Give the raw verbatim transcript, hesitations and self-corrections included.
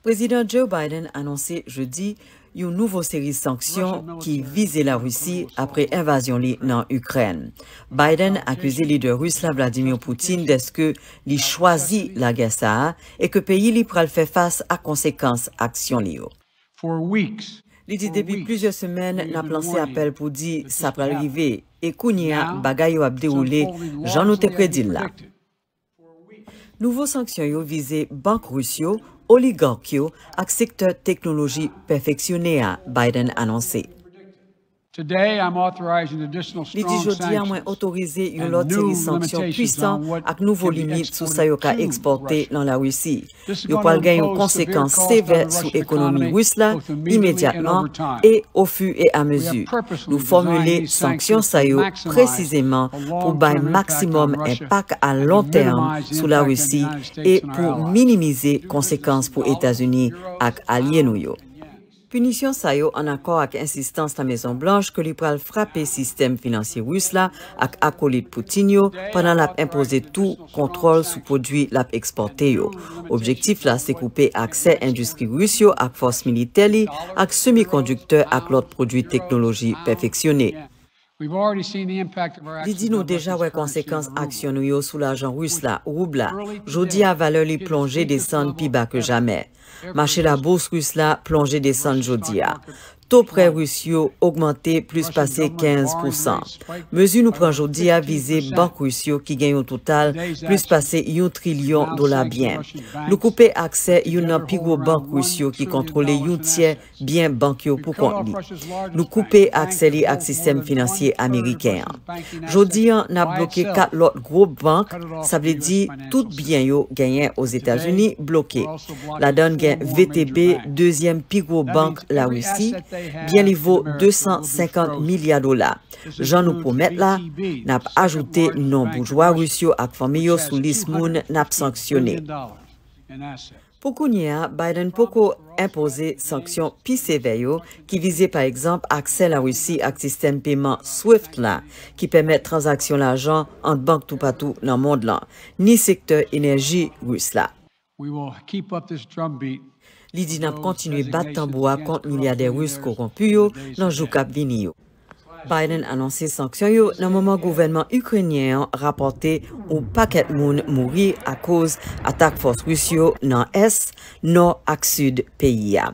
Prezidan Joe Biden anonse jedi yon nouvo seri sanksyon ki vize Larisi apre envazyon li nan Ikrèn. Biden akize lidè ris la Vladimir Putin dèske li chwazi lagè sa a e ke peyi li pral fè fas a konsekans aksyon li yo. Li di depi plizyè semèn n ap lanse apèl pou di sa pral rive e kounye a bagay yo ap dewoule jan nou te predi l la. Nouvo sanksyon yo vize bank ris yo, oligak yo ak sektè teknoloji pèfeksyone a, Biden anonse. Li di jodi a mwen otorize yon lòt seri sanksyon pwisan ak nouvo limit sou sa yo ka ekspòte nan Larisi. Yo pral gen yon konsekans sevè sou ekonomi ris la imedyatman e ofiramezi. Nou fòmile sanksyon sa yo presizeman pou bay maksimòm enpak a lon tèm sou Larisi e pou minimize konsekans pou Etazini ak alye nou yo. Pinisyon sa yo an akò ak ensistans Lamezon Blanch ke li pral frape sistèm finansye ris la ak akolit Putin yo pandan l ap enpoze tou kontwòl sou pwodui l ap ekspòte yo. Objektif la se koupe aksè endistri ris yo ak fòs militè li ak semikondiktè ak lòt pwodui teknoloji pèfeksyone. Li di nou deja wè konsekans aksyon nou yo sou lajan ris la, woub la. Jodi a valè li plonje desann pi ba ke jamè. Mache labous ris la plonje desann jodi a. To prè ris yo ogmante plis pase kenz pousan. Mezi nou pran jodi a vize bank ris yo ki gen yon total plis pase yon trilyon dola byen. Nou koupe aksè youn nan pi gwo bank ris yo ki kontwole yon tyè byen bank yo pou kont li. Nou koupe aksè li ak sistèm finansye ameriken an. Jodi an, n ap bloke kat lòt gwo bank, sa vle di tout byen yo genyen Ozetazini bloke. Ladan l gen V T B, dezyèm pi gwo bank Larisi, byen li vo de san senkant milya dola. Jan nou pwomèt la, n ap ajoute non boujwa ris yo ak fanmi yo sou lis moun n ap sanksyone. Pou kounye a, Biden poko enpoze sanksyon pi sevè yo, ki vize pa egzanp aksè Larisi ak sistèm peman SWIFT la, ki pèmèt tranzaksyon lajan ant bank toupatou nan mond lan, ni sektè enèji ris la. Li di n ap kontinye bat tanbou a kont milyadè ris kowonpi yo nan jou k ap vini yo. Biden anonse sanksyon yo nan moman gouvènman ikrenyen an rapòte yon pakèt moun mouri akoz atak fòs ris yo nan ès, nò ak sid peyi a.